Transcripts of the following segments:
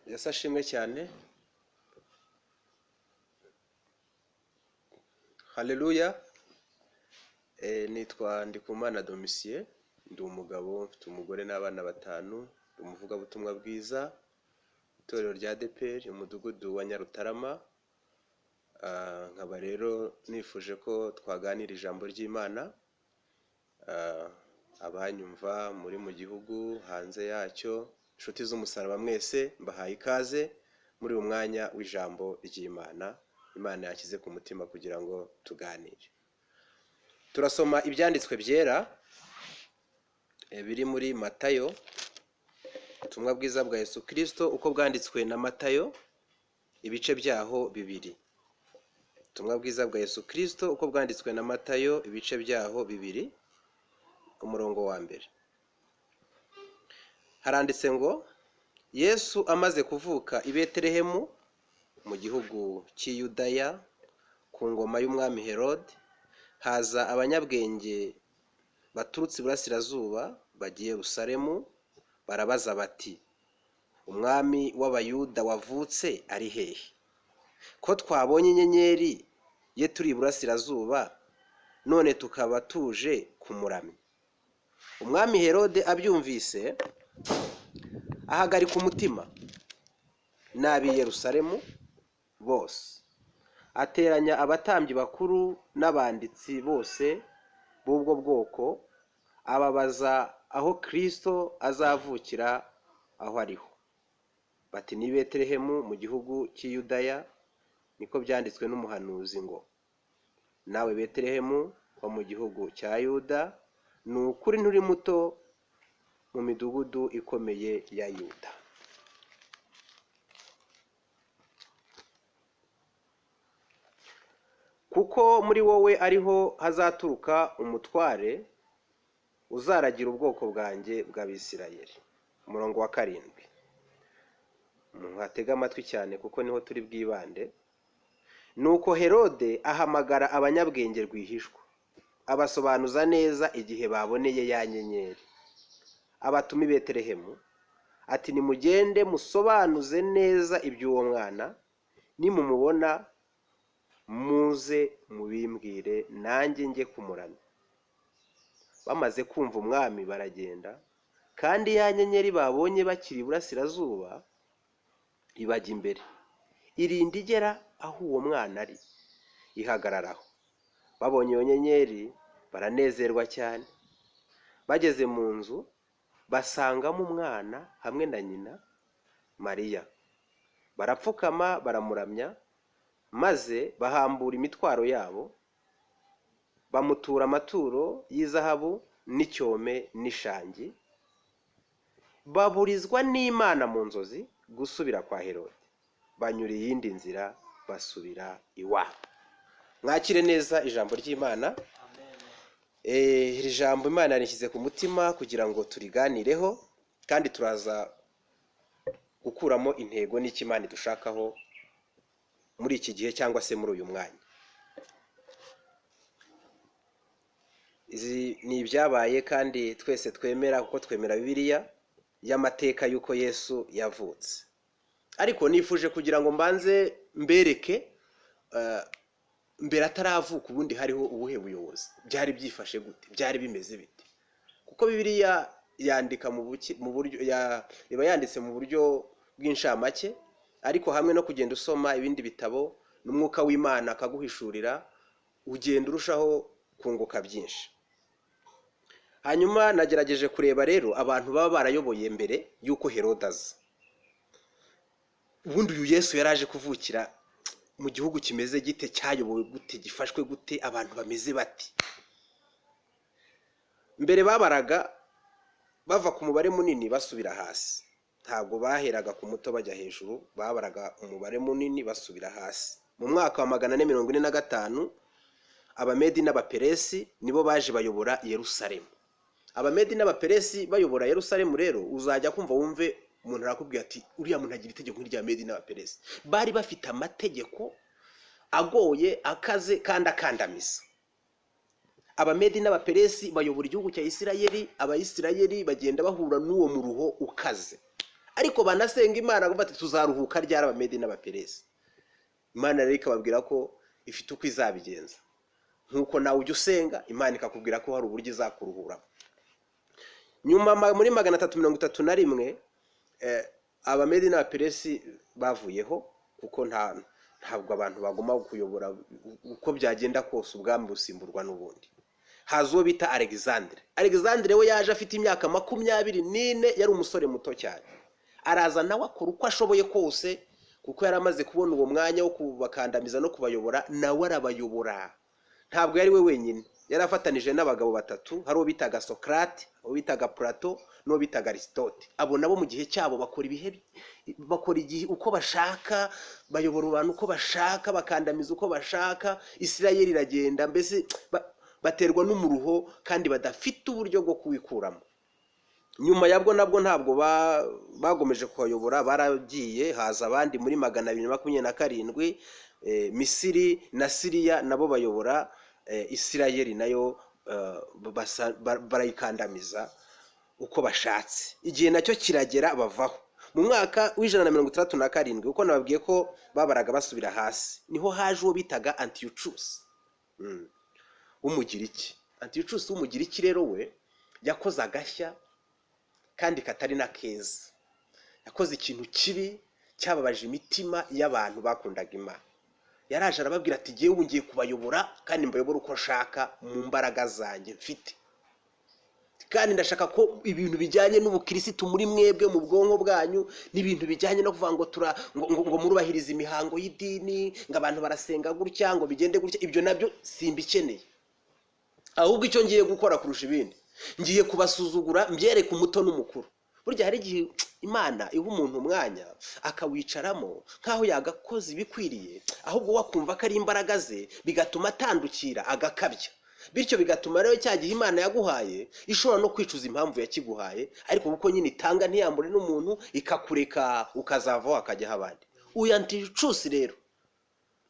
Yesu ashimwe cyane. Haleluya. Nitwa Ndikumana Domitien, ndi umugabo mfite umugore n'abana batanu, ndi umuvugabutumwa bwiza, itorero rya ADEPR, umudugudu wa Nyarutarama. Nkaba rero nifuje ko twaganira ijambo ry'Imana. Abanyumva muri mu gihugu, hanze yacyo, inshuti z'umusaraba mwese mbahaye ikaze muri uyu mwanya w'ijambo ry'Imana. Imana yashyize ku mutima kugira ngo tuganire. Turasoma ibyanditswe byera biri muri Matayo, ubutumwa bwiza bwa Yesu Kristo uko bwanditswe na Matayo, ibice byaho bibiri. Ubutumwa bwiza bwa Yesu Kristo uko bwanditswe na Matayo, ibice byaho bibiri, umurongo wa mbere. Haranditse ngo Yesu amaze kuvuka i Betelehemu mu gihugu cy'i Yudaya ku ngoma y'umwami Herode, haza abanyabwenge baturutse iburasirazuba bagiye Yerusalemu, barabaza bati: umwami w'Abayuda wavutse ari hehe? Ko twabonye inyenyeri ye turi iburasirazuba, none tukaba tuje kumuramya. Umwami Herode abyumvise ahagarika umutima n'ab'i Yerusalemu bose, ateranya abatambyi bakuru n'abanditsi bose b'ubwo bwoko, ababaza aho Kristo azavukira aho ariho. Bati: ni i Betelehemu mu gihugu cy'i Yudaya, niko byanditswe n'umuhanuzi ngo: nawe Betelehemu wo mu gihugu cya Yuda, ni ukuri nturi muto mu midugudu ikomeye ya Yuda. Kuko muri wowe ariho hazaturuka umutware uzaragira ubwoko bwanjye bw'Abisirayeli. Umurongo wa 7. Muhatege amatwi cyane kuko niho turi bwibande. Nuko Herode ahamagara abanyabwenge rwihishwa, abasobanuza neza igihe baboneye ya nyenyeri, abatuma i Betelehemu, ati: nimugende musobanuze neza iby'uwo mwana, nimumubona muze mubimbwire, nanjye njye kumuramya. Bamaze kumva umwami baragenda, kandi ya nyenyeri babonye bakiri iburasirazuba ibajya imbere, irinda igera aho uwo mwana ari, ihagararaho. Babonye iyo nyenyeri baranezerwa cyane. Bageze mu nzu basangamo umwana hamwe na nyina Mariya, barapfukama baramuramya, maze bahambura imitwaro yabo, bamutura amaturo y'izahabu n'icyome n'ishangi. Baburizwa n'Imana mu nzozi gusubira kwa Herode, banyura iyindi nzira basubira iwabo. Mwakire neza ijambo ry'Imana. Iri jambo Imana yarishyize ku mutima kugira ngo turiganireho, kandi turaza gukuramo intego n'icyo Imana idushakaho muri iki gihe cyangwa se muri uyu mwanya. Izi ni ibyabaye kandi twese twemera, kuko twemera Bibiliya y'amateka y'uko Yesu yavutse. Ariko nifuje kugira ngo mbanze mbereke mbere ataravuka ubundi hariho ubuhe buyobozi, byari byifashe gute, byari bimeze bite. Kuko Bibiliya yandika mu buryo iba yanditse mu buryo bw'inshamake, ariko hamwe no kugenda usoma ibindi bitabo n'umwuka w'Imana akaguhishurira, ugenda urushaho kunguka byinshi. Hanyuma nagerageje kureba rero abantu baba barayoboye mbere y'uko Herode aza. Ubundi uyu Yesu yaraje kuvukira mu gihugu kimeze gite, cyayobowe gute, gifashwe gute, abantu bameze bati. Mbere babaraga bava ku mubare munini basubira hasi, ntabwo baheraga ku muto bajya hejuru, babaraga umubare munini basubira hasi. Mu mwaka wa 445 Abamedi n'Abaperesi nibo baje bayobora Yerusalemu. Abamedi n'Abaperesi bayobora Yerusalemu rero, uzajya kumva wumve umuntu arakubwira ati uriya muntu agira itegeko nk'irya Medi n'Abaperesi. Bari bafite amategeko agoye, akaze kandi akandamiza. Abamedi n'Abaperesi bayobora igihugu cya Isirayeli, Abayisirayeli bagenda bahura n'uwo muruho ukaze. Ariko banasenga Imana bati tuzaruhuka ryari Abamedi n'Abaperesi? Imana rero ikababwira ko ifite uko izabigenza, nk'uko nawe ujya usenga Imana ikakubwira ko hari uburyo izakuruhuramo. Nyuma muri 331, Abamedi n'Abaperesi bavuyeho, kuko ntabwo abantu bagomba kuyobora uko byagenda kose, ubwami busimburwa n'ubundi. Haza uwo bita Alexandre. Alexandre we yaje afite imyaka 24, yari umusore muto cyane. Araza nawe akora uko ashoboye kose, kuko yari amaze kubona uwo mwanya wo kubakandamiza no kubayobora, nawe arabayobora. Ntabwo yari we wenyine, yari afatanije n'abagabo batatu, hari uwo bitaga Socrate, uwo bitaga Plato n'uwo bitaga Aristote. Abo nabo mu gihe cyabo bakora ibihe, bakora igihe uko bashaka, bayobora abantu uko bashaka, bakandamiza uko bashaka. Isirayeli iragenda, mbese baterwa n'umuruho kandi badafite uburyo bwo kuwikuramo. Nyuma yabwo nabwo ntabwo bagomeje kubayobora, baragiye, haza abandi muri 227, Misiri na Siriya nabo bayobora Isirayeli, nayo barayikandamiza uko bashatse. Igihe nacyo kiragera bavaho. Mu mwaka w'167, kuko nababwiye ko babaraga basubira hasi, niho haje uwo bitaga Antiyucusi w'Umugiriki. Antiyucusi w'Umugiriki rero we yakoze agashya kandi katari na keza. Yakoze ikintu kibi cyababaje imitima y'abantu bakundaga Imana. Yaraje arababwira ati ngewe ubu ngiye kubayobora kandi mbayobora uko nshaka mu mbaraga zanjye mfite, kandi ndashaka ko ibintu bijyanye n'ubukirisitu muri mwebwe mu bwonko bwanyu, n'ibintu bijyanye no kuvuga ngo tura ngo, ngo, ngo murubahirize imihango y'idini, ngo abantu barasenga gutya, ngo bigende gutya, ibyo nabyo simbikeneye. Ahubwo icyo ngiye gukora kurusha ibindi, ngiye kubasuzugura mbyereke umuto n'umukuru. Burya hari igihe Imana iha umuntu umwanya akawicaramo nk'aho yagakoze ibikwiriye, ahubwo we akumva ko ari imbaraga ze, bigatuma atandukira agakabya. Bityo bigatuma rero cya gihe Imana yaguhaye ishobora no kwicuza impamvu yakiguhaye, ariko kuko nyine itanga ntiyambure n'umuntu, ikakureka ukazavaho hakajyaho abandi. Uyu Antiyokusi rero,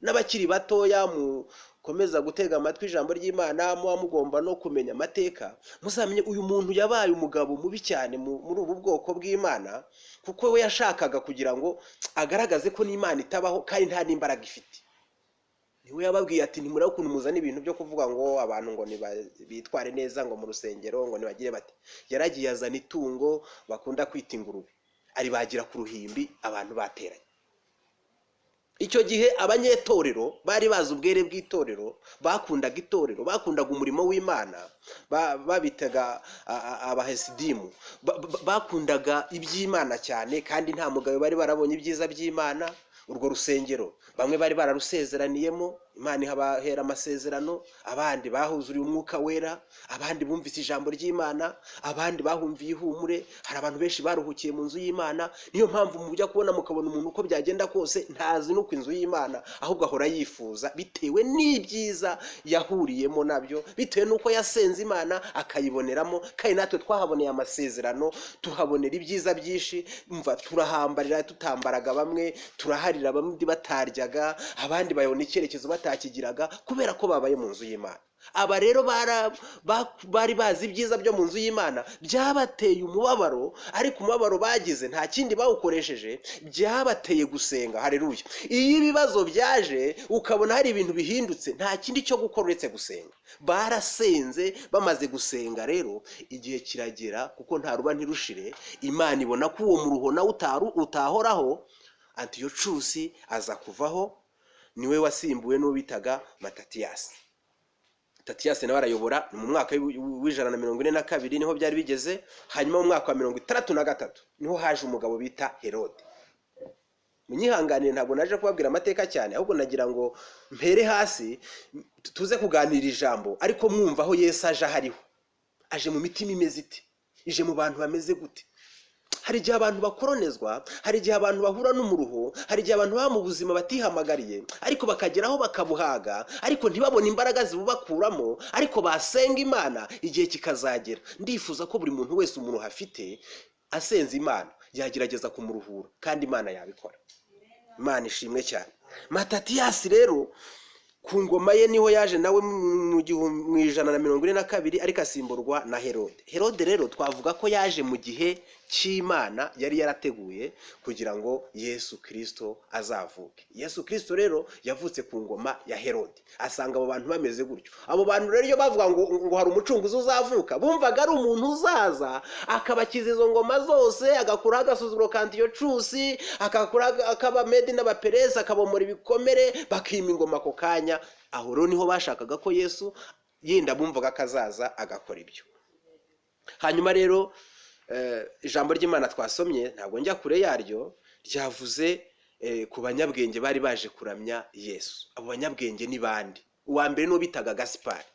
n'abakiri batoya mukomeza gutega amatwi ijambo ry'Imana, muba mugomba no kumenya amateka, muzamenye uyu muntu yabaye umugabo mubi cyane muri ubu bwoko bw'Imana, kuko we yashakaga kugira ngo agaragaze ko n'Imana itabaho kandi nta n'imbaraga ifite. Niwe yababwiye ati ntimurebe ukuntu muzana ibintu byo kuvuga ngo abantu ngo bitware neza ngo mu rusengero, ngo ntibagire bati. Yaragiye azana itungo bakunda kwita ingurube, aribagira ku ruhimbi abantu bateranye. Icyo gihe abanyetorero bari bazi ubwere bw'itorero, bakundaga itorero, bakundaga umurimo w'Imana, babitaga abahesidimu, bakundaga iby'Imana cyane, kandi nta mugabo bari barabonye ibyiza by'Imana. Urwo rusengero bamwe bari bararusezeraniyemo, Imana ihabahera amasezerano, abandi bahuzuriye umwuka wera, abandi bumvise ijambo ry'Imana, abandi bahumviye ihumure. Hari abantu benshi baruhukiye mu nzu y'Imana. Niyo mpamvu mujya kubona mukabona umuntu uko byagenda kose ntazi n'uko inzu y'Imana, ahubwo ahora yifuza bitewe n'ibyiza yahuriyemo nabyo, bitewe n'uko yasenze Imana akayiboneramo. Kandi natwe twahaboneye amasezerano, tuhabonera ibyiza byinshi. Umva, turahambarira tutambaraga, bamwe turaharira, bamwe bataryaga, abandi bayobona icyerekezo batakigiraga, kubera ko babaye mu nzu y'Imana. Aba rero bari bazi ibyiza byo mu nzu y'Imana, byabateye umubabaro, ariko umubabaro bagize nta kindi bawukoresheje, byabateye gusenga. Haleluya! Iyo ibibazo byaje ukabona hari ibintu bihindutse, nta kindi cyo gukora uretse gusenga. Barasenze, bamaze gusenga rero igihe kiragera, kuko nta ruba ntirushire, Imana ibona ko uwo muruho nawe utahoraho. Antiyocusi aza kuvaho, niwe wasimbuwe n'uwo bitaga Matatiyasi. Matatiyasi nawe arayobora, ni mu mwaka w'142 niho byari bigeze. Hanyuma mu mwaka wa 63 niho haje umugabo bita Herode. Munyihanganire ntabwo naje kubabwira amateka cyane, ahubwo nagira ngo mpere hasi tuze kuganira ijambo, ariko mwumva aho Yesu aje ahariho. Aje mu mitima imeze ite? Ije mu bantu bameze gute? Hari igihe abantu bakoronezwa, hari igihe abantu bahura n'umuruho, hari igihe abantu baba mu buzima batihamagariye, ariko bakageraho bakabuhaga, ariko ntibabone imbaraga zibubakuramo, ariko basenga Imana igihe kikazagera. Ndifuza ko buri muntu wese umuruho afite asenze Imana yagerageza kumuruhura, kandi Imana yabikora. Imana ishimwe cyane. Matatiyasi rero ku ngoma ye niho yaje nawe mu 142, ariko asimburwa na Herode. Herode rero twavuga ko yaje mu gihe cy'Imana yari yarateguye kugira ngo Yesu Kirisito azavuke. Yesu Kirisito rero yavutse ku ngoma ya Herode, asanga abo bantu bameze gutyo. Abo bantu rero iyo bavuga ngo hari umucunguzi uzavuka, bumvaga ari umuntu uzaza akabakiza izo ngoma zose, agakuraho agasuzuguro ka Antiyocusi, agakuraho ak'Abamedi n'Abaperesi, akabomora ibikomere, bakima ingoma ako kanya. Aho rero niho bashakaga ko Yesu yenda bumvaga ko azaza agakora ibyo. Hanyuma rero ijambo ry'Imana twasomye, ntabwo njya kure yaryo, ryavuze ku banyabwenge bari baje kuramya Yesu. Abo banyabwenge ni bande? Uwa mbere n'uwo bitaga Gaspari,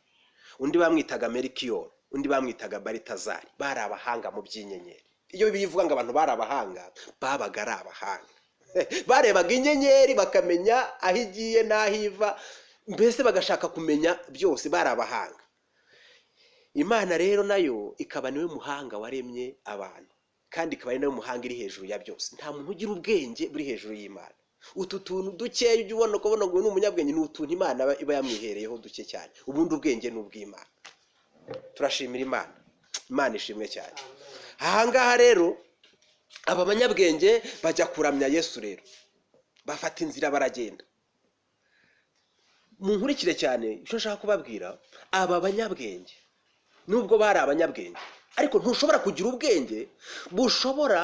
undi bamwitaga Merikiyoro, undi bamwitaga Baritazari. Bari abahanga mu by'inyenyeri. Iyo Bibiliya ivuga ngo abantu bari abahanga, babaga ari abahanga. Barebaga inyenyeri bakamenya aho igiye n'aho iva, mbese bagashaka kumenya byose, bari abahanga. Imana rero nayo ikaba niwe muhanga waremye abantu, kandi ikaba ari nawe muhanga iri hejuru ya byose. Nta muntu ugira ubwenge buri hejuru y'Imana. Utu tuntu dukeya ujya ubona ukabona ngo ni umunyabwenge, ni utuntu Imana iba yamwihereyeho duke cyane. Ubundi ubwenge ni ubw'Imana. Turashimira Imana, Imana ishimwe cyane. Aha ngaha rero aba banyabwenge bajya kuramya Yesu, rero bafata inzira baragenda. Munkurikire cyane icyo nshaka kubabwira, aba banyabwenge nubwo bari abanyabwenge, ariko ntushobora kugira ubwenge bushobora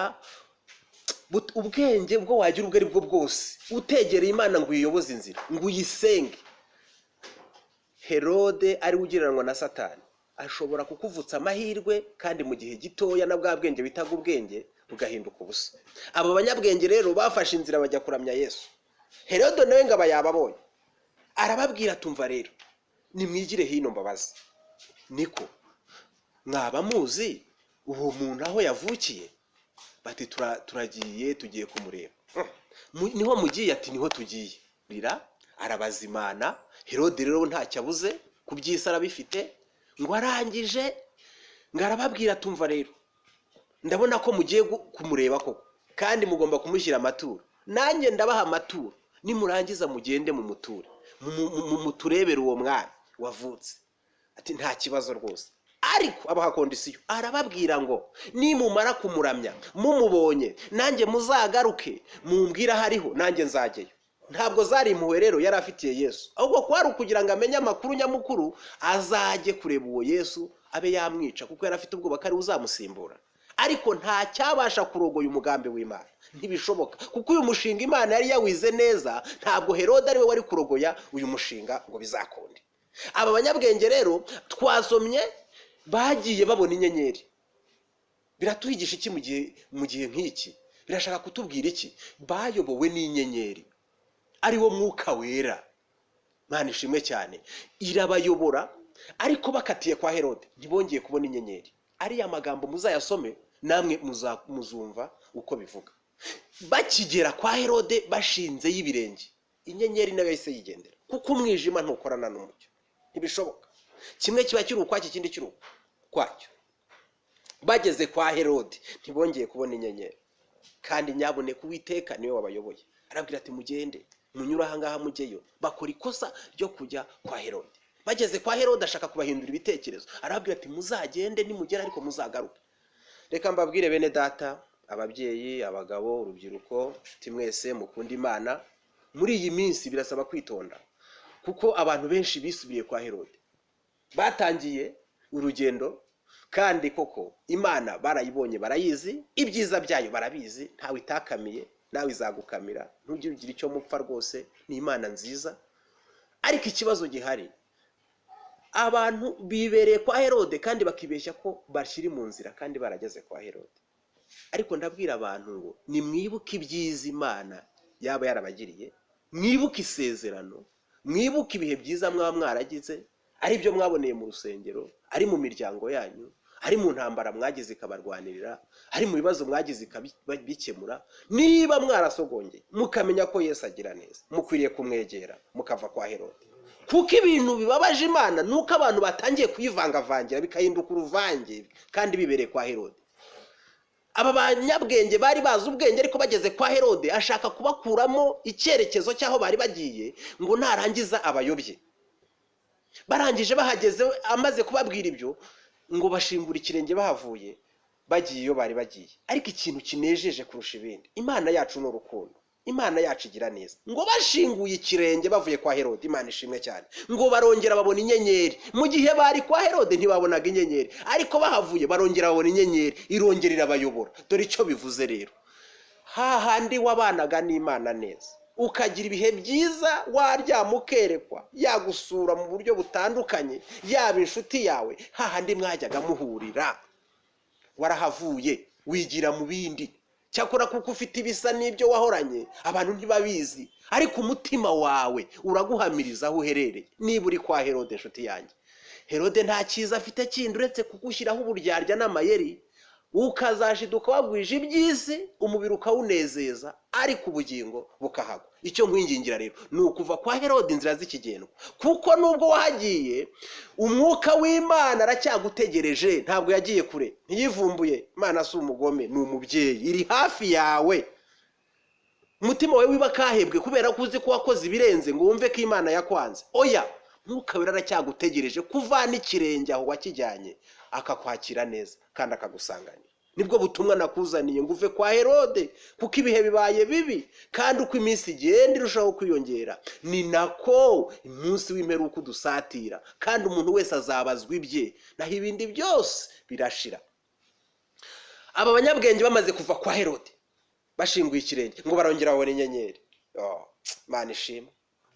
ubwenge bwo wagira ubwo ari bwo bwose utegereye Imana ngo uyiyoboze inzira, ngo uyisenge. Herode ari we ugereranywa na Satani, ashobora kukuvutsa amahirwe, kandi mu gihe gitoya na bwa bwenge bitaga ubwenge bugahinduka ubusa. Abo banyabwenge rero bafashe inzira bajya kuramya Yesu. Herode nawe ngo aba yababonye, arababwira, tumva rero nimwigire hino mbabazi, niko mwaba muzi uwo muntu aho yavukiye? Bati turagiye, tugiye kumureba. Niho mugiye? Ati niho tugiye. Rira arabazimana. Herode rero ntacyo abuze ku by'isi arabifite. Ngo arangije ngo arababwira, tumva rero ndabona ko mugiye kumureba koko, kandi mugomba kumushyira amaturo, nanjye ndabaha amaturo, nimurangiza mugende mumuture, muturebere uwo mwami wavutse. Ati nta kibazo rwose, ariko abaha condition, arababwira ngo nimumara kumuramya mumubonye, nanjye muzagaruke mumbwire aho ariho, nanjye nzajyayo. Ntabwo zari impuhwe rero yari afitiye Yesu, ahubwo kwari ukugira ngo amenye amakuru nyamukuru, azajye kureba uwo Yesu abe yamwica, kuko yari afite ubwoba ko ari we uzamusimbura. Ariko nta cyabasha kurogoya umugambi w'Imana, ntibishoboka, kuko uyu mushinga Imana yari yawize neza. Ntabwo Herode ari we wari kurogoya uyu mushinga ngo bizakunde. Aba banyabwenge rero twasomye bagiye babona inyenyeri. Biratuhigisha iki mu gihe nk'iki? Birashaka kutubwira iki? Bayobowe n'inyenyeri, ari wo Mwuka Wera. Imana ishimwe cyane, irabayobora. Ariko bakatiye kwa Herode ntibongeye kubona inyenyeri. Ariya magambo muzayasome namwe, muzumva uko bivuga. Bakigera kwa Herode bashinzeyo ibirenge, inyenyeri nayo yahise yigendera, kuko umwijima ntukorana n'umucyo, ntibishoboka. Kimwe kiba kiri ukwacyo, ikindi kiri ukwacyo. Bageze kwa Herode ntibongeye kubona inyenyeri. Kandi nyabuneka Uwiteka niwe wabayoboye, arabwira ati mugende munyure ahangaha mujyeyo. Bakora ikosa ryo kujya kwa Herode. Bageze kwa Herode ashaka kubahindura ibitekerezo, arababwira ati muzagende, nimugera ariko muzagaruke. Reka mbabwire bene data, ababyeyi, abagabo, urubyiruko, inshuti mwese mukunda Imana, muri iyi minsi birasaba kwitonda, kuko abantu benshi bisubiye kwa Herode. Batangiye urugendo, kandi koko Imana barayibonye, barayizi, ibyiza byayo barabizi. Ntawe itakamiye, nawe izagukamira, ntujye ugira icyo mupfa rwose, ni Imana nziza. Ariko ikibazo gihari, abantu bibereye kwa Herode kandi bakibeshya ko bakiri mu nzira kandi barageze kwa Herode. Ariko ndabwira abantu ngo nimwibuke ibyiza Imana yaba yarabagiriye, mwibuke isezerano, mwibuke ibihe byiza mwaba mwaragize, ari byo mwaboneye mu rusengero, ari mu miryango yanyu, ari mu ntambara mwagize ikabarwanirira, ari mu bibazo mwagize ikabikemura. Niba mwarasogongeye mukamenya ko Yesu agira neza, mukwiriye kumwegera mukava kwa Herode, kuko ibintu bibabaje Imana ni uko abantu batangiye kuyivangavangira bikahinduka uruvange kandi bibereye kwa Herode. Aba banyabwenge bari bazi ubwenge, ariko bageze kwa Herode ashaka kubakuramo icyerekezo cy'aho bari bagiye, ngo narangiza abayobye. Barangije bahageze, amaze kubabwira ibyo, ngo bashingura ikirenge bahavuye. Bagiye iyo bari bagiye, ariko ikintu kinejeje kurusha ibindi, Imana yacu ni urukundo, Imana yacu igira neza. Ngo bashinguye ikirenge bavuye kwa Herode, Imana ishimwe cyane, ngo barongera babona inyenyeri. Mu gihe bari kwa Herode ntibabonaga inyenyeri, ariko bahavuye barongera babona inyenyeri, irongera irabayobora. Dore icyo bivuze rero: hahandi wabanaga n'Imana neza, ukagira ibihe byiza, waryama ukerekwa, yagusura mu buryo butandukanye, yaba inshuti yawe, hahandi mwajyaga muhurira, warahavuye wigira mu bindi. Cyakora kuko ufite ibisa n'ibyo wahoranye, abantu ntibabizi, ariko umutima wawe uraguhamiriza aho uherereye. Niba uri kwa Herode, inshuti yanjye, Herode nta cyiza afite kindi uretse kugushyiraho uburyarya n'amayeri, ukazashiduka wagwije iby'isi, umubiri ukawunezeza, ariko ubugingo bukahagwa. Icyo nkwingingira rero ni ukuva kwa Herode, inzira z'ikigendwa, kuko nubwo wahagiye, umwuka w'Imana aracyagutegereje. Ntabwo yagiye kure, ntiyivumbuye. Imana si umugome, ni umubyeyi, iri hafi yawe. Umutima wawe wiba kahebwe kubera ko uzi ko wakoze ibirenze, ngo wumve ko Imana yakwanze. Oya, Mwuka Wera aracyagutegereje kuvana ikirenge aho wakijyanye, akakwakira neza kandi akagusanganira. Nibwo butumwa nakuzaniye, ngo uve kwa Herode, kuko ibihe bibaye bibi, kandi uko iminsi igenda irushaho kwiyongera ni nako umunsi w'imperuka udusatira, kandi umuntu wese azabazwa ibye, naho ibindi byose birashira. Aba banyabwenge bamaze kuva kwa Herode, bashinguye ikirenge, ngo barongera babona inyenyeri. Oh, Imana ishimwe!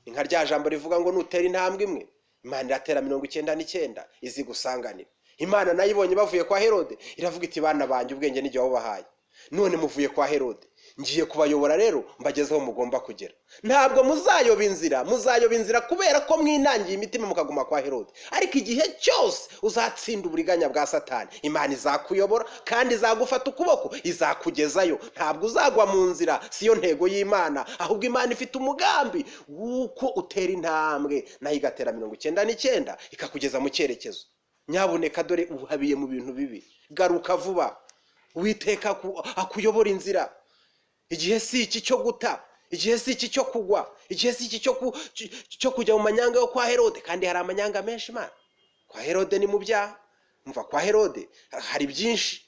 Ni nka rya jambo rivuga ngo nutera intambwe imwe, Imana iratera 99 izigusanganira. Imana nayo ibonye bavuye kwa Herode, iravuga iti: "Bana banjye, ubwenge n'igihe wabubahaye, none muvuye kwa Herode, ngiye kubayobora rero mbageze aho mugomba kugera. Ntabwo muzayoba inzira. Muzayoba inzira kubera ko mwinangiye imitima mukaguma kwa Herode, ariko igihe cyose uzatsinda uburiganya bwa Satani, Imana izakuyobora kandi izagufata ukuboko, izakugezayo. Ntabwo uzagwa mu nzira, siyo ntego y'Imana. Ahubwo Imana ifite umugambi w'uko utera intambwe, nayo igatera 99, ikakugeza mu cyerekezo. Nyabuneka, dore uhabiye mu bintu bibi, garuka vuba, Uwiteka akuyobora inzira. Igihe si iki cyo guta, igihe si iki cyo kugwa, igihe si iki cyo kujya mu manyanga yo kwa Herode." Kandi hari amanyanga menshi, Imana. Kwa Herode ni mu byaha. Mva kwa Herode hari byinshi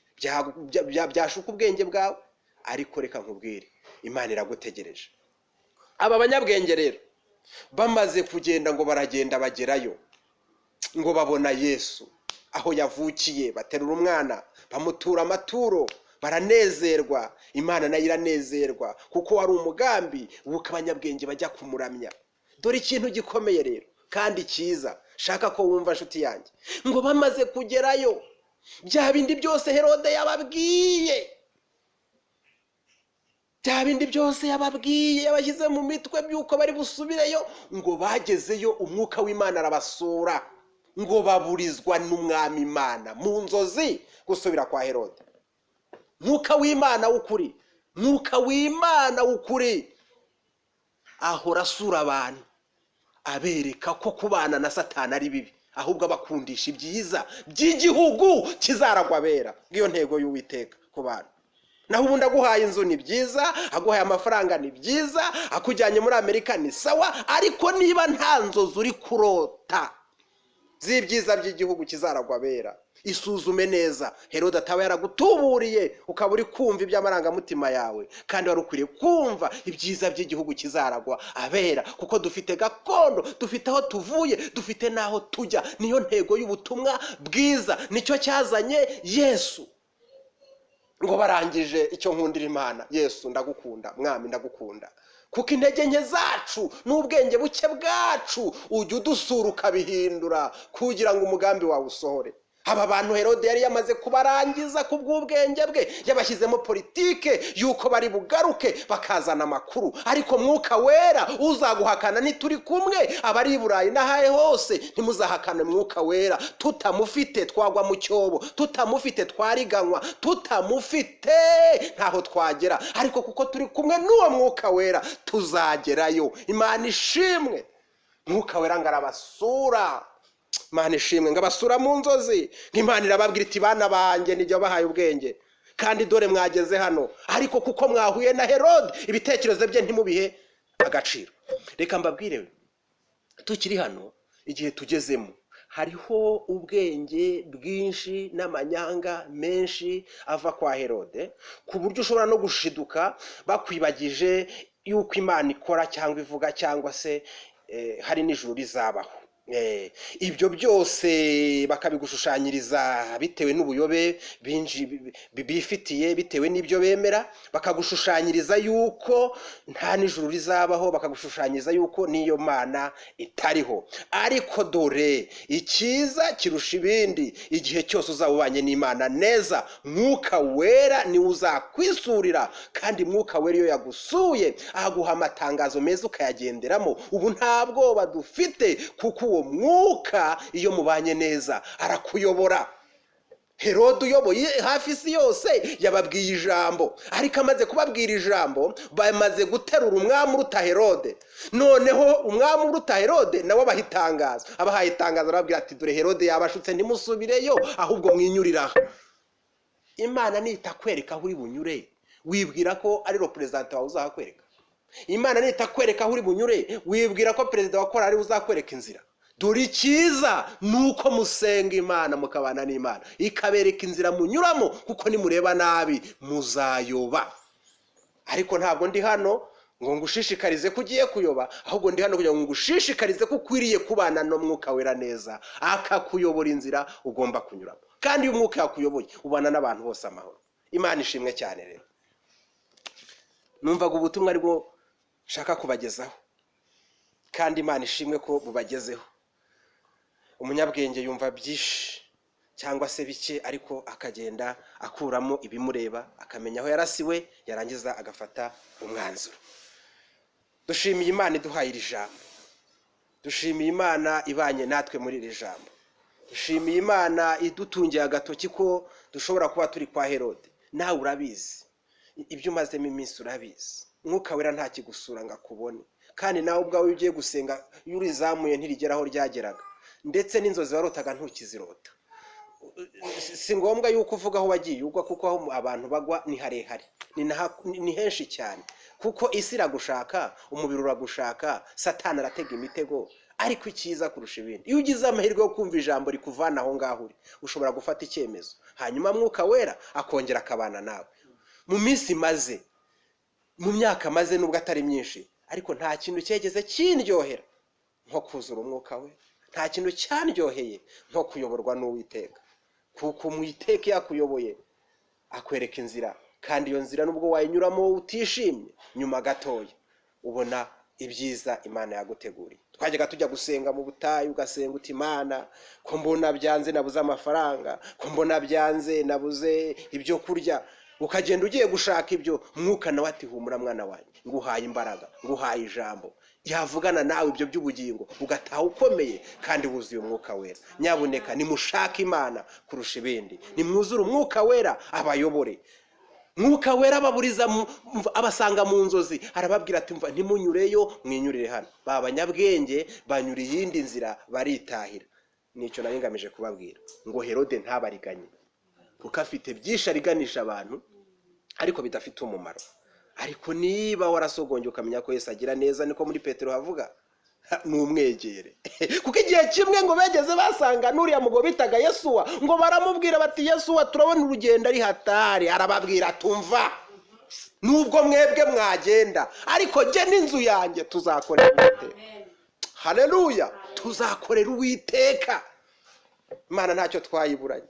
byashuka ubwenge bwawe, ariko reka nkubwire, Imana iragutegereje. Aba banyabwenge rero bamaze kugenda, ngo baragenda bagerayo, ngo babona Yesu aho yavukiye, baterura umwana, bamutura amaturo, baranezerwa. Imana nayo iranezerwa, kuko wari umugambi w'uko abanyabwenge bajya kumuramya. Dore ikintu gikomeye rero kandi cyiza shaka ko wumva, nshuti yanjye: ngo bamaze kugerayo, bya bindi byose Herode yababwiye, bya bindi byose yababwiye, yabashyize mu mitwe by'uko bari busubireyo, ngo bagezeyo umwuka w'Imana arabasura, ngo baburizwa n'Umwami Imana mu nzozi gusubira kwa Herode. Mwuka w'Imana w'ukuri, Mwuka w'Imana w'ukuri ahora asura abantu, abereka ko kubana na Satani ari bibi, ahubwo abakundisha ibyiza by'igihugu kizaragwa abera. Ngiyo ntego y'Uwiteka ku bantu. Naho ubundi aguhaye inzu ni byiza, aguhaye amafaranga ni byiza, akujyanye muri Amerika ni sawa, ariko niba nta nzozi uri kurota z'ibyiza by'igihugu kizaragwa abera, isuzume neza, Herode ataba yaragutuburiye, ukaba uri kumva iby'amarangamutima yawe kandi wari ukwiriye kumva ibyiza by'igihugu kizaragwa abera, kuko dufite gakondo, dufite aho tuvuye, dufite n'aho tujya. Niyo ntego y'ubutumwa bwiza, nicyo cyazanye Yesu. Ngo barangije, icyo nkundira Imana, Yesu ndagukunda, Mwami ndagukunda, kuko intege nke zacu n'ubwenge buke bwacu ujya udusura ukabihindura kugira ngo umugambi wawe usohore. Aba bantu Herode yari yamaze kubarangiza ku bw'ubwenge bwe, yabashyizemo politike y'uko bari bugaruke bakazana amakuru, ariko Mwuka Wera uzaguhakana ntituri kumwe. Abari i Burayi n'ahahe hose, ntimuzahakane Mwuka Wera. Tutamufite twagwa mu cyobo, tutamufite twariganywa, tutamufite ntaho twagera, ariko kuko turi kumwe n'uwo Mwuka Wera tuzagerayo. Imana ishimwe! Mwuka Wera ngo arabasura. Imana ishimwe! Ngo abasura mu nzozi, nk'Imana irababwira iti: "Bana banjye, nibyo bahaye ubwenge, kandi dore mwageze hano, ariko kuko mwahuye na Herode, ibitekerezo bye ntimubihe agaciro." Reka mbabwire, tukiri hano, igihe tugezemo Hariho ubwenge bwinshi n'amanyanga menshi ava kwa Herode, ku buryo ushobora no gushiduka bakwibagije yuko Imana ikora cyangwa ivuga, cyangwa se hari n'ijuru rizabaho. Ibyo byose bakabigushushanyiriza bitewe n'ubuyobe bifitiye, bitewe n'ibyo bemera, bakagushushanyiriza yuko nta n'ijuru rizabaho, bakagushushanyiriza yuko n'iyo Mana itariho. Ariko dore icyiza kirusha ibindi, igihe cyose uzaba ubanye n'Imana neza, Mwuka Wera niwe uzakwisurira, kandi Mwuka Wera iyo yagusuye aguha amatangazo meza ukayagenderamo. Ubu nta bwoba dufite, kuko uwo Mwuka iyo mubanye neza arakuyobora. Herode uyoboye hafi isi yose yababwiye ijambo, ariko amaze kubabwira ijambo bamaze guterura umwami uruta Herode. Noneho umwami uruta Herode nawe abaha itangazo, abahaye itangazo arababwira ati dore Herode yabashutse, ntimusubireyo, ahubwo mwinyurire aha. Imana nitakwereka aho uri bunyure, wibwira ko ari reperezida wawe uzahakwereka? Imana nitakwereka aho uri bunyure, wibwira ko perezida wa korali uzakwereka inzira? Dore icyiza ni uko musenga Imana mukabana n'Imana, ikabereka inzira munyuramo, kuko nimureba nabi muzayoba. Ariko ntabwo ndi hano ngo ngushishikarize ko ugiye kuyoba, ahubwo ndi hano kugira ngo ngushishikarize ko ukwiriye kubana n'Umwuka Wera neza, akakuyobora inzira ugomba kunyuramo. Kandi iyo Umwuka yakuyoboye ubana n'abantu bose amahoro. Imana ishimwe cyane. Rero numvaga ubutumwa aribwo nshaka kubagezaho, kandi Imana ishimwe ko bubagezeho. Umunyabwenge yumva byinshi cyangwa se bike, ariko akagenda akuramo ibimureba, akamenya aho yarasiwe, yarangiza agafata umwanzuro. Dushimiye Imana iduhaye iri jambo, dushimiye Imana ibanye natwe muri iri jambo, dushimiye Imana idutungiye agatoki ko dushobora kuba turi kwa Herode. Nawe urabizi, ibyo umazemo iminsi urabizi. Mwuka Wera ntakigusura ngo akubone, kandi nawe ubwawe iyo ugiye gusenga, iyo urizamuye ntirigera aho ryageraga, ndetse n'inzozi warotaga ntukizirota. Si ngombwa yuko uvuga aho wagiye ugwa, kuko aho abantu bagwa ni harehare, ni henshi cyane, kuko isi iragushaka, umubiri uragushaka, Satani aratega imitego. Ariko icyiza kurusha ibindi, iyo ugize amahirwe yo kumva ijambo rikuvana aho ngaho uri, ushobora gufata icyemezo, hanyuma Mwuka Wera akongera akabana nawe. Mu minsi maze, mu myaka maze, nubwo atari myinshi, ariko nta kintu cyegeze kindyohera nko kuzura Umwuka we, nta kintu cyandyoheye nko kuyoborwa n'Uwiteka, kuko Uwiteka iyo akuyoboye akwereka inzira, kandi iyo nzira nubwo wayinyuramo utishimye, nyuma gatoya ubona ibyiza Imana yaguteguriye. Twajyaga tujya gusenga mu butayu, ugasenga uti Imana, ko mbona byanze nabuze amafaranga, ko mbona byanze nabuze ibyo kurya, ukagenda ugiye gushaka ibyo, Mwuka nawe ati humura mwana wanjye, nguhaye imbaraga, nguhaye ijambo, yavugana nawe ibyo by'ubugingo, ugataha ukomeye kandi wuzuye Umwuka Wera. Nyabuneka nimushake Imana kurusha ibindi, nimwuzure Umwuka Wera abayobore. Mwuka Wera ababuriza, abasanga mu nzozi, arababwira ati mva ntimunyureyo, mwinyurire hano. Ba banyabwenge banyura iyindi nzira baritahira. Nicyo nari ngamije kubabwira, ngo Herode ntabariganye, kuko afite byinshi ariganisha abantu ariko bidafite umumaro. Ariko niba warasogongeye ukamenya ko Yesu agira neza, niko muri Petero havuga, numwegere. Kuko igihe kimwe ngo begeze basanga n'uriya mugabo bitaga Yesuwa, ngo baramubwira bati Yesuwa turabona urugendo ari hatari. Arababwira tumva, nubwo mwebwe mwagenda, ariko jye n'inzu yanjye tuzakorera Uwiteka. Haleluya, tuzakorera Uwiteka. Imana ntacyo twayiburanye.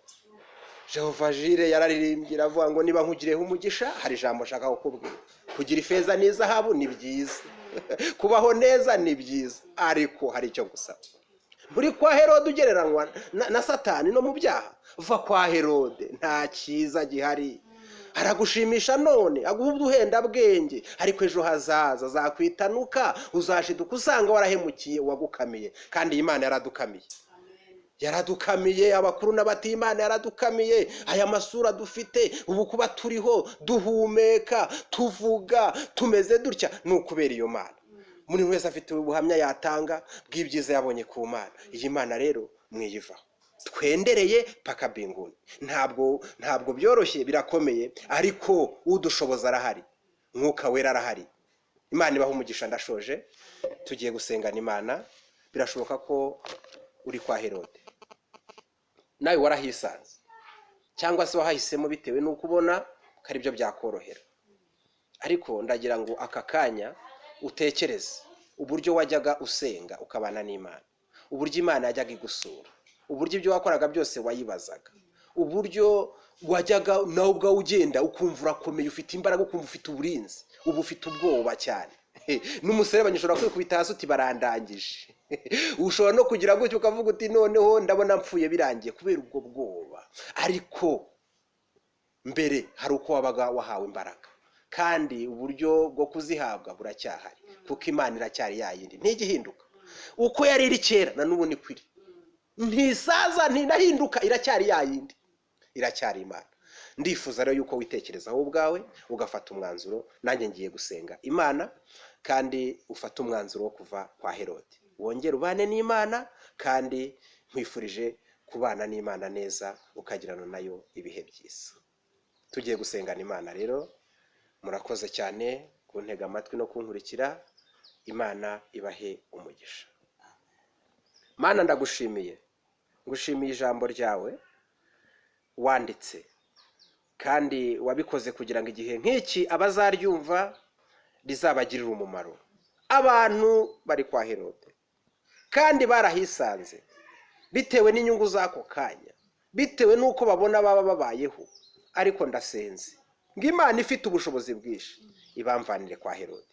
Jehova Jire yararirimbye aravuga ngo niba nkugireho umugisha, hari ijambo nshaka kukubwira. Kugira ifeza n'izahabu ni byiza, kubaho neza ni byiza, ariko hari icyo gusaba. Muri kwa Herode ugereranywa na Satani no mu byaha, va kwa Herode, nta cyiza gihari. Aragushimisha none, aguha ubuhendabwenge, ariko ejo hazaza azakwitanuka, uzashiduka usanga warahemukiye uwagukamiye. Kandi iyi Imana yaradukamiye, yaradukamiye abakuru n'abati, Imana yaradukamiye. Aya masura dufite ubu, kuba turiho duhumeka, tuvuga, tumeze dutya, ni ukubera iyo Mana. Buri wese afite ubuhamya yatanga bw'ibyiza yabonye ku Mana. Iyi Mana rero mwiyivaho, twendereye paka binguni. Ntabwo byoroshye, birakomeye, ariko udushoboza arahari, Mwuka Wera arahari. Imana ibaha umugisha. Ndashoje, tugiye gusengana Imana. Birashoboka ko uri kwa Herode. Nawe warahisanze cyangwa se wahahisemo bitewe n'uko ubona ko ari byo byakorohera. Ariko ndagira ngo aka kanya utekereze uburyo wajyaga usenga ukabana n'Imana, uburyo Imana yajyaga igusura, uburyo ibyo wakoraga byose wayibazaga, uburyo wajyaga nawe ubwawe ugenda ukumva urakomeye, ufite imbaraga, ukumva ufite uburinzi. Ubu ufite ubwoba cyane, n'umuserebanya ushobora kwikubita hasi uti barandangije. Ushobora no kugira gutyo ukavuga uti noneho ndabona mpfuye birangiye kubera ubwo bwoba. Ariko mbere hari uko wabaga wahawe imbaraga, kandi uburyo bwo kuzihabwa buracyahari, kuko Imana iracyari yayindi, ntigihinduka. Uko yari iri kera na n'ubu niko iri, ntisaza, ntinahinduka, iracyari yayindi, iracyari Imana. Ndifuza rero yuko witekerezaho ubwawe ugafata umwanzuro. Nanjye ngiye gusenga Imana, kandi ufate umwanzuro wo kuva kwa Herode, wongere ubane n'Imana. Kandi nkwifurije kubana n'Imana neza, ukagirana nayo ibihe byiza. Tugiye gusengana Imana rero. Murakoze cyane kuntega amatwi no kunkurikira. Imana ibahe umugisha. Mana, ndagushimiye, ngushimiye ijambo ryawe wanditse, kandi wabikoze kugira ngo igihe nk'iki abazaryumva rizabagirire umumaro. Abantu bari kwa Herode kandi barahisanze bitewe n'inyungu z'ako kanya, bitewe n'uko babona baba babayeho. Ariko ndasenze ngo Imana ifite ubushobozi bwinshi ibamvanire kwa Herode.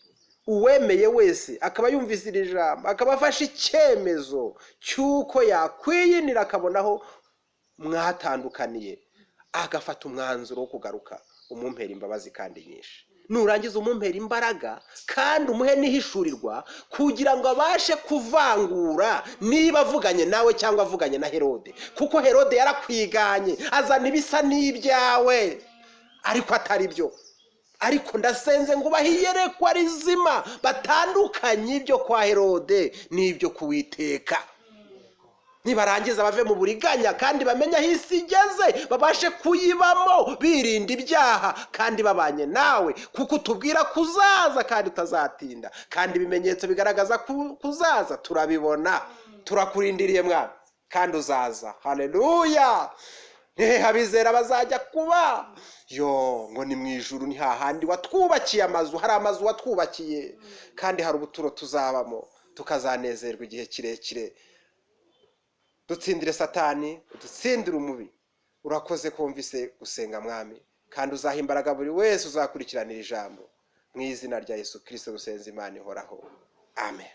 Uwemeye wese akaba yumvise iri jambo, akaba afashe icyemezo cy'uko yakwiyinira akabona aho mwatandukaniye, agafata umwanzuro wo kugaruka, umumpera imbabazi kandi nyinshi. Nurangiza umumpera imbaraga kandi umuhe n'ihishurirwa kugira ngo abashe kuvangura niba avuganye nawe cyangwa avuganye na Herode, kuko Herode yarakwiganye, azana ibisa n'ibyawe ariko atari byo. Ariko ndasenze ngo ubahe iyerekwa rizima, batandukanye ibyo kwa Herode n'ibyo kuwiteka. Nibarangiza bave mu buriganya kandi bamenye aho isi igeze, babashe kuyibamo birinda ibyaha kandi babanye nawe, kuko utubwira kuzaza kandi utazatinda, kandi ibimenyetso bigaragaza kuzaza turabibona. Turakurindiriye mwana, kandi uzaza. Haleluya! Hehe abizera bazajya kuba? Yo, ngo ni mu ijuru, ni hahandi watwubakiye amazu. Hari amazu watwubakiye kandi hari ubuturo tuzabamo, tukazanezerwa igihe kirekire. Dutsindire Satani, udutsindire umubi. Urakoze kumvise gusenga mwami, kandi uzaha imbaraga buri wese uzakurikiranira ijambo. Mu izina rya Yesu Kirisito dusenze Imana ihoraho, amen.